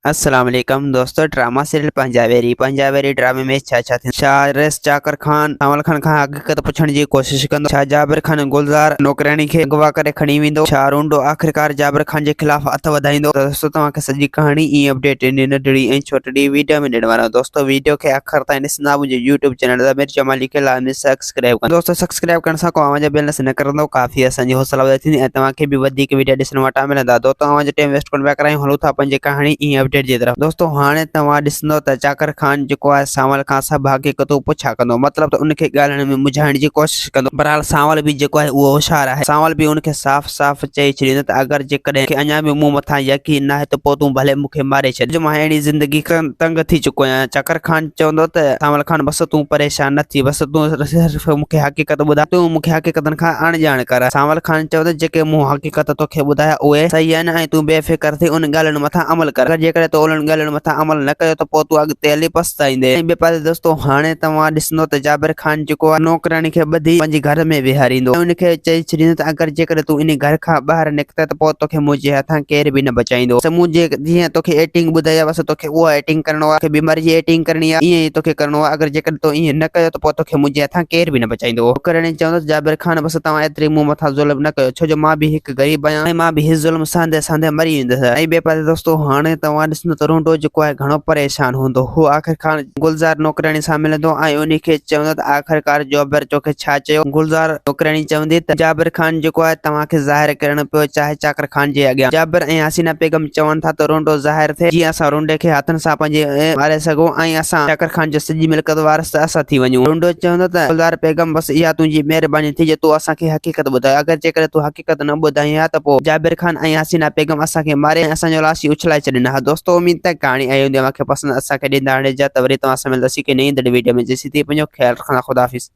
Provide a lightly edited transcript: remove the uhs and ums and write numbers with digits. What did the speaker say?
السلام عليڪم دوستو ڊراما سيريل پنهنجا ويري پنهنجا ويري ڊرامي ۾ ڇا ڇا ٿيندو ڇا رئيس چاڪر خان سانول خان کان حقيقت پڇڻ جي ڪوشش ڪندو ڇا جابر خان گلزار نوڪرياڻي کي اغوا ڪري کڻي ويندو ڇا رونڊو آخرڪار جابر خان جي خلاف هٿ وڌائيندو ته دوستو توهان کي سڄي ڪهاڻي ۽ اپڊيٽ ان ننڍڙي ۽ ڇوٽڙي ويڊيو ۾ ڏيڻ وارو آهيان دوستو ويڊيو کي آخر تائين ڏسندا منهنجي يوٽيوب چينل ضمير جمالي کي لازمي سبسڪرائب ڪندا دوستو سبسڪرائب ڪرڻ سان ڪو اوهان جو بيلنس نه ڪرندو ڪافي اسان جي حوصلا افزائي ٿيندي ۽ توهان کي به وڌيڪ ويڊيا ڏسڻ وٽان ملندا دوستو اوهان جو ٽيم ويسٽ ڪونه پيا ڪرايون هلون ٿا پنهنجي ڪهاڻي ۽ اپڊيٽ جي طرف دوستو هاڻي توهان ڏسندو ته چاڪر خان جيڪو آهي سانول کان سڀ حقيقتون پڇا ڪندو مطلب ته ان کي ڳالهائڻ ۾ مجهائڻ جي ڪوشش ڪندو بهرحال سانول به جيڪو آهي اهو هوشيار آهي سانول به ان کي صاف صاف چئي ڇڏيندو ته اگر جيڪڏهن کي اڃا به مون مٿان يقين ناهي ته پوء تون ڀلي مون کي ماري ڇڏ جو مان اهڙي زندگي کان تنگ ٿي چڪو آهيان. چاڪر خان چوندو ته سانول خان بس تون پريشان نه ٿي بس تون صرف مون کي حقيقت ٻڌاء تون مون کي حقيقتن کان اڻ ڄاڻ ڪر. سانول خان چيو ته جيڪي مون حقيقت توکي ٻڌايا اهي صحيح آهن ۽ تون بي فڪر ٿي انهن ڳالهين مٿان عمل ڪر اگر جيڪڏهن تو انهن ڳالهين مٿان عمل نه ڪيو ته پوء تون اڳتي هلي پڇتائيندين. ۽ ٻئي پاسي دوستو هاڻي توهان ڏسندو ته جابر خان جيڪو آهي نوڪرياڻي کي ٻڌي پنهنجي گهر ۾ ويهاريندو ۽ ان کي چئي ڇڏيندو ته اگر جيڪڏهن تون انهي گهر کان ٻاهر نڪتين ته پوء توکي منهنجي هٿان ڪير به نه بچائيندو. بس مون جيئن توکي ايڪٽنگ ٻڌائي آهي بس توکي اها ايڪٽنگ ڪرڻو آهي توکي بيماري جي ايڪٽنگ ڪرڻي آهي ائين ئي توکي ڪرڻو آهي اگر جيڪڏهن تو ائين نه ڪيو ته پوء توکي منهنجي هٿان ڪير به نه بچائيندو. نوڪرياڻي چوندس جابر خان بس توهان ايتري مون مٿان ظلم نه ڪيو ڇو جو مان به هڪ غريب آهيان ۽ مان به هي ظلم سهندي سهندي مري ويندس. ۽ ٻئي پاسي دوستو هاڻي توهان ڏسندو ته رونڊو جيڪو آهي گهڻو پريشان هوندو هو آخرڪار گلزار نوڪرياڻي سان ملندو ۽ انهي کي چوندو ته آخرڪار جابر توکي ڇا چيو؟ گلزار نوڪرياڻي چوندي ته جابر خان جيڪو آهي توهان کي ظاهر ڪرڻ پيو چاهي چاڪر خان جي اڳيان. جابر ۽ حسينه بيگم چون ٿا ته رونڊو ظاهر ٿئي جيئن اسان رونڊي کي هٿن سان پنهنجي ماري سگهون ۽ اسان چاڪر خان جو سڄي ملڪيت وارث اسان ٿي وڃون. رونڊو چوندو ته گلزار بيگم بس اها تنهنجي مهرباني ٿي جو تو اسان کي حقيقت ٻڌائي اگر جيڪڏهن تون حقيقت نه ٻڌائين ها ته پوء جابر خان ۽ حسينه بيگم اسان کي ماري ۽ اسان جو لاش ئي اڇلائي ڇڏين ها دوستو اميد ته ڪهاڻي آئي هوندي اوهان کي پسند اسان کي ڏيندا هاڻي اجازت وري توهان سان ملنداسين ڪنهن نئين ايندڙ ويڊيو ۾ جيسين تائين پنهنجو خيال رکندا خدا حافظ.